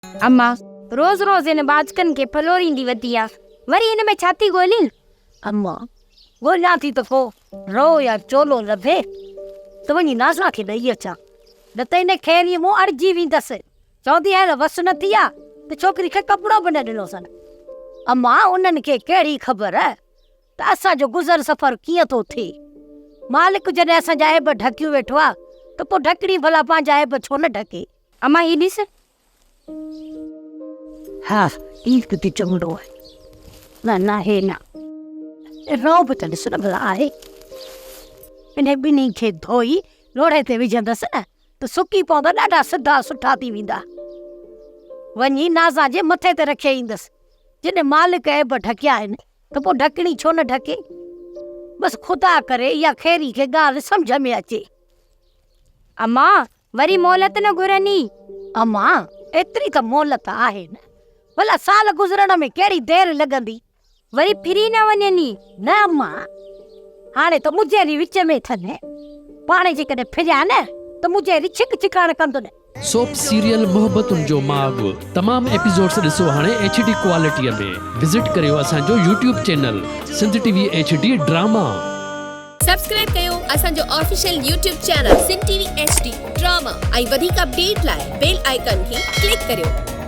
اما، روز روز هن ٻاجڪن کي ڦلوريندي وتي آ، وري هن ۾ ڇا ٿي ڳولين؟ اما، ڳوليان ٿي ته ڪو رئو يا چولو لڀي ته وڃي نازان کي ڏئي اچان، نه ته ان خيريء مون اڙجي ويندس. چوندي هيل وس نه ٿي آ ته ڇوڪري کي ڪپڙو به نه ڏنوسن. اما، انهن کي ڪهڙي خبر ته اسان جو گذر سفر ڪيئن ٿو ٿئي. مالڪ جڏهن اسان جا عيب ڍڪيون ويٺو آ ته پوء ڍڪڻي ڀلا پنهنجا عيب ڇو نه ڍڪي؟ اما هي ڏس. ها هي به چڱڙو آهي. نه نه هي نه. رئو به ته ڏس نه ڀلا آهي. انهي ٻنهي کي ڌوئي لوڙهي تي وجهندس نه ته سڪي پوندا ڏاڍا سڌا سٺا ٿي ويندا. وڃي نازان جي مٿي تي رکي ايندس. جڏهن مالڪ عيب ڍڪيا آهن ته پوء ڍڪڻي ڇو نه ڍڪي؟ بس خدا ڪري اها خيري کي ڳالهه سمجهه ۾ اچي. اما، وري مهلت نه گهرني. اما، ايتري ته مهلت آهي نه. ڀلا سال گذرڻ ۾ ڪهڙي دير لڳندي. وري ڦري نه وڃني. نه اما، هاڻي ته مجيري وچ ۾ اٿن. پاڻ جيڪڏهن ڦريا نه ته مجيري ڇڪ ڇڪاڻ ڪندن. سوپ سيريل محبتن جو ماڳ تمام ايپيسوڊس ڏسو هاڻي ايڇ ڊي ڪوالٽي ۾ وزٽ ڪريو اسان جو YouTube channel Sindh T V H D drama. Subscribe ڪيو اسان جو official YouTube channel Sindh T V H D drama ۽ وڌيڪ اپڊيٽ لاء بيل آئيڪان کي ڪلڪ ڪريو.